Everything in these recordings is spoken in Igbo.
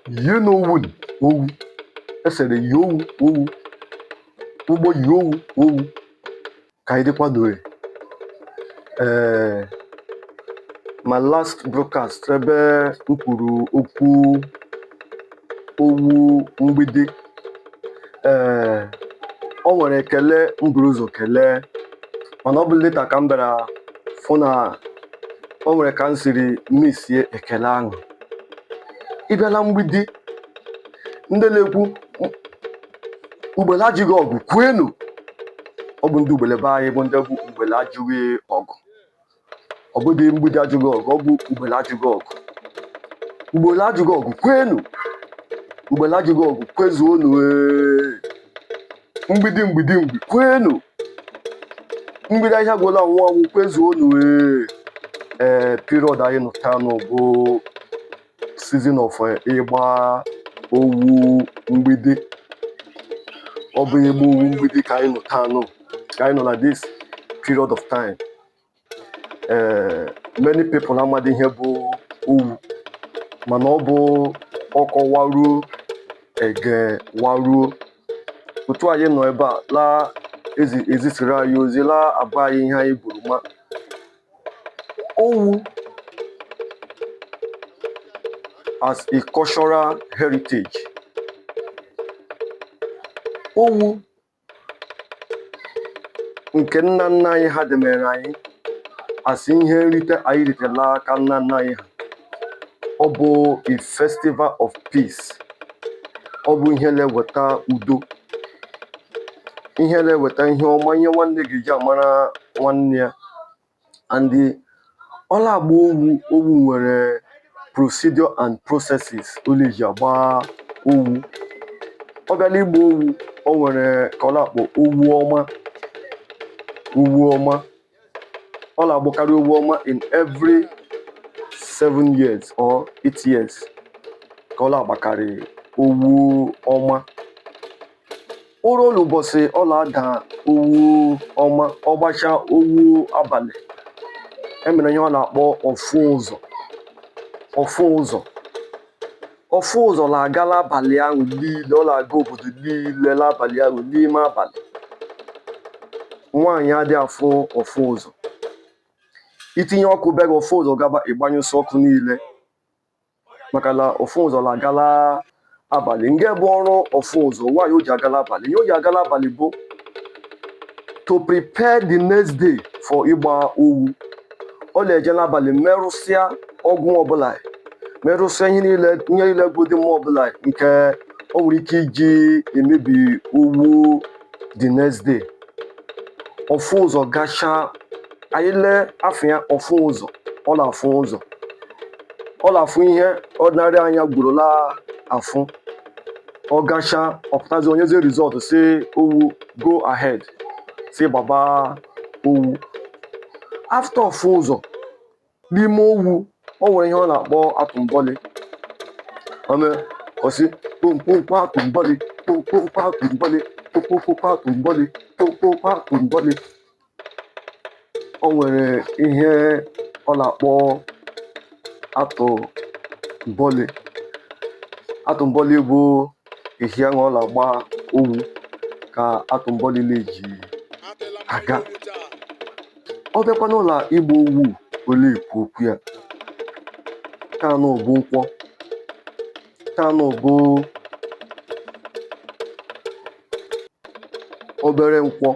Yi n'owu owu esere yi owu owu ugbo yi owu owu ka anyị dịkwa n'oe. Ee, my last broadcast ebe m kwuru okwu owu mgbidi, ee, o nwere ekele m buru ụzọ kelee, mana ọ bụ later ka m bịara fụ na o nwere ka m siri missie ekele ahụ. Ị bịala mgbidi, ndị na-ekwu ugbele ajụghị ọgụ kwenu, ọ bụ ndị ugbele be anyị bụ ndị bụ ugbele ajụghị ọgụ. Ọ bụdị mgbidi ajụghị ọgụ, ọ bụ ugbele ajụghị ọgụ. Ugbele ajụghị ọgụ kwenu, ugbele ajụghị ọgụ kwezuonu. Ee, mgbidi mgbidi mgbi kwenu, mgbidi ahịhịa gwụla anwụ anwụ kwezuonu. Ee, ee, period anyị nọ taa nụ bụ season of ịgba owu mgbidi. Ọ bụ ịgba owu mgbidi ka anyị nọ taa nụ, ka anyị nọ na this period of time. Ee, many people amadị ihe bụ owu, mana ọ bụ ọkọ waruo ege waruo. Otu anyị nọ ebe a laa ezisiri anyị ozi laa agwa anyị ihe anyị buru ma owu as a cultural heritage. Owu nke nna nna anyị ha demere anyị as ihe nrite anyị ritela aka nna nna anyị ha. Ọ bụ a festival of peace. Ọ bụ ihe na-eweta udo, ihe na-eweta ihe ọma, ihe nwanne ga-eji amara nwanne ya. And ọ na-agba owu, owu nwere procedure and processes ọ na-eji agba owu. Ọ bịala igba owu, o nwere ka ọ na-akpọ owu ọma. Owu ọma ọ na-agbakarị owu ọma in every 7 years or 8 years ka ọ na-agbakarị owu ọma. Ụra ụlọ ụbọchị ọ na-ada owu ọma, ọ gbachaa owu abalị, emere ihe ọ na-akpọ ọfụ ụzọ. Ọfụ ụzọ, ọfụ ụzọ na-aga n'abalị ahụ niile, ọ na-aga obodo niile n'abalị ahụ. N'ime abalị, nwaanyị adịghị afụ ọfụ ụzọ. Itinye ọkụ be gị, ọfụ ụzọ gaba, ịgbanyụsị ọkụ niile, maka na ọfụ ụzọ na-agala abalị. Nke bụ ọrụ ọfụ ụzọ, nwaanyị o ji agala abalị, ihe o ji agala abalị bụ to prepare the next day for ịgba owu. Ọ na-eje n'abalị merụsịa ọgwụ ọbụla, merụsịa ihe niile, ihe niile bụ dị mma ọbụla nke o nwere ike iji emebi owu the next day. Ọfụ ụzọ gachaa, anyị lee afọ ya, ọfụ ụzọ, ọ na-afụ ụzọ, ọ na-afụ ihe ordinary anya gborola afụ. Ọ gachaa, ọ pụtazi onyezie result si owu go ahead, si gbaba owu. After ọfụ ụzọ, n'ime owu, o nwere ihe ọ na-akpọ atụmbọlị. Ome osi kpomkpomkpo atụmbọlị, kpomkpomkpo atụmbọlị, kpomkpomkpo atụmbọlị, kpomkpomkpo atụmbọlị. O nwere ihe ọ na-akpọ atụmbọlị. Atụmbọlị bụ ehi ahụ ọ na-agba owu ka atụmbọlị na-eji aga. Ọ bịakwa n'ụlọ ịgba owu, ole ekwu okwu ya taa nụ bụ nkwọ, taa nụ bụ obere nkwọ.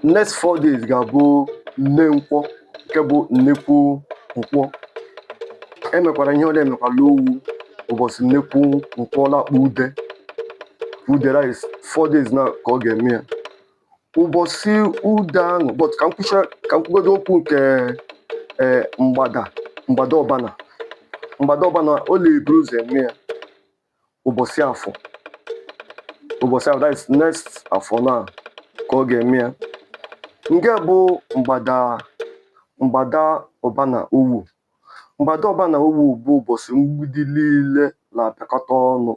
Next 4 days ga-abụ nne nkwọ, nke bụ nnekwu nkwọ. Emekwara ihe ọ na-emekwala owu ụbọchị nnekwu nkwọ lakpọ ude ude rice 4 days na ka ọ ga-eme ya ụbọchị ude ahụ. But ka m kwucha, ka m kwugodo okwu nke ee mgbada, mgbada ọbana, mgbada ọbana. Ọ na-eburu ụzọ eme ya ụbọchị afọ, ụbọchị afọ, that is next afọ na ka ọ ga-eme ya. Nke bụ mgbada, mgbada ọbana owu. Mgbada ọbana owu bụ ụbọchị mgbidi niile na-abịakọta ọnụ,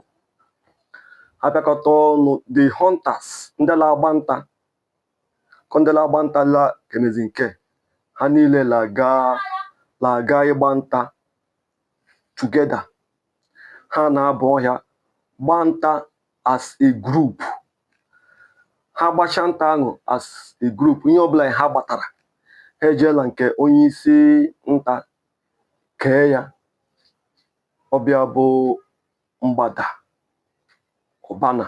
abịakọta ọnụ, the hunters, ndị na-agba nta, kọ ndị na-agba nta la kemezi nke ha niile na-aga ịgba nta together. Ha na-aba ọhịa gbaa nta as a group. Ha gbacha nta ahụ as a group, ihe ọbụla ha gbatara, ha ejeela nke onye isi nta kee ya. Ọbịa bụ mgbada, ọbana,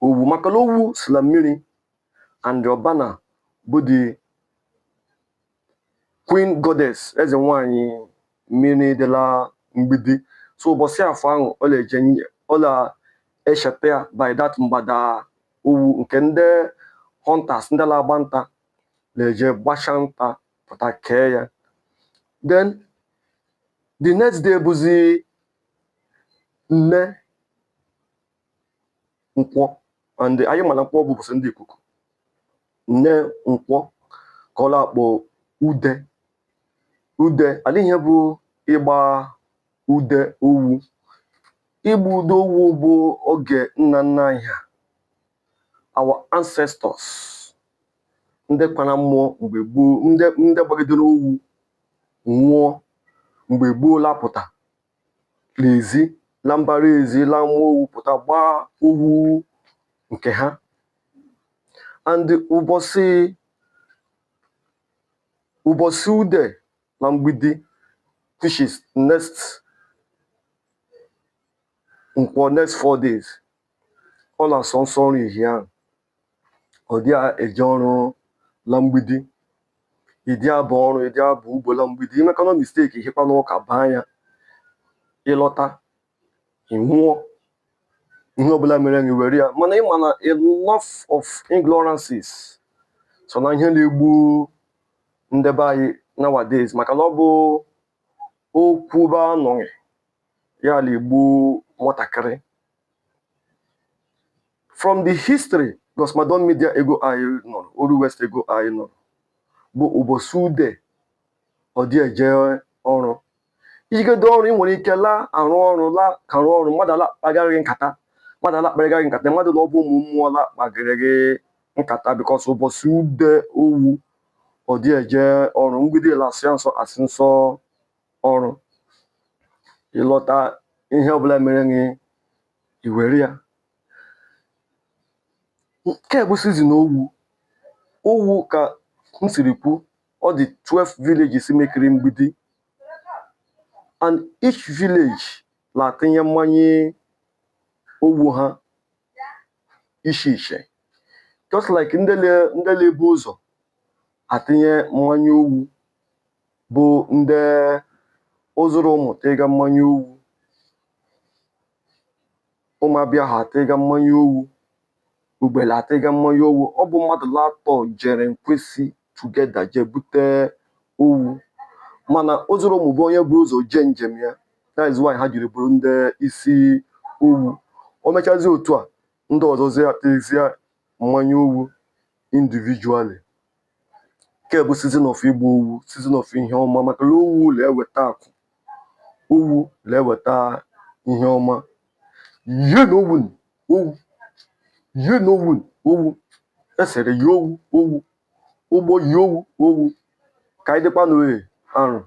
owu, maka na owu si na mmiri, and ọbana bụ the queen goddess, eze nwanyị mmiri dịla mgbidi. So ụbọchị afọ ahụ, ọ na-eje, ọ na-echeta ya by that mgbada, owu, nke ndị hunters, ndị na-agba nta na-eje gbacha nta pụta kee ya. Then the next day bụzi nne nkwọ, and anyị ma na nkwọ bụ ụbọchị ndị ikuku. Nne nkwọ ka ọ na-akpọ ude. Ude ala ihe bụ ịgba ude owu. Igba ude owu bụ oge nna nna anyị ha, our ancestors, ndị kpara mmụọ mgbe gboo, ndị gbagidere owu nwụọ mgbe gboo, lapụta n'ezi la mbara ezi la mmụọ owu, pụta gbaa owu nke ha. And ụbọchị ude na mgbidi, which is next nkwọ, next 4 days, ọ na-asọ nsọ ọrụ ihie ahụ. Ọ dị eje ọrụ la mgbidi, ịdị abụ ọrụ, ịdị abụ ugbo la mgbidi. Imekọnọ mistake, ihekwa n'ụka baa ya, ịlọta, ị nwụọ. Ihe ọbụla mere gị, were ya. Mana ịma na a lot of ignorances so na ihe na-egbu ndị be anyị nowadays, maka na ọ bụ okwu be anọghị ya na-egbu nwatakịrị. From the history Gosmadon Media ego anyị nọrọ, Oru West ego anyị nọrọ, bụ ụbọchị ude, ọ dị eje ọrụ. Ijigodo ọrụ, ị nwere ike laa arụ ọrụ, laa ka arụ ọrụ, mmadụ ala kpagara gị nkata, mmadụ ala kparịga gị nkata, mmadụ na ọ bụ ụmụ mmụọ la kpagara gị nkata, because ụbọchị ude owu, ọ dị eje ọrụ. Mgbidi lasị nsọ, asị nsọ ọrụ. Ịlọta, ihe ọbụla mere gị, i were ya. Nke bụ season owu. Owu, ka m siri kwu, ọ dị 12 villages mekiri mgbidi, and each village na-atinye mmanya owu ha iche iche, just like ndị na-ebu ụzọ atinye mmanya owu bụ ndị ụzụrụ ụmụ tịga mmanya owu, ụmụabịa ha atịga mmanya owu, ugbele atịga mmanya owu. Ọ bụ mmadụ latọ jere nkwesị together jee bute owu, mana ụzụrụ ụmụ bụ onye bụ ụzọ jee njem ya. That is why ha jiri bụrụ ndị isi owu. O mechazie otu a, ndị ọzọzi atịzie mmanya owu individually. Nke bụ season of igba owu, season of ihe ọma, maka na owu na-eweta akụ, owu na-eweta ihe ọma. Yie na owu, owu yie na owu, owu esere yi owu, owu ụgbọ yi owu, owu ka anyị dịkwa n'oye arụ.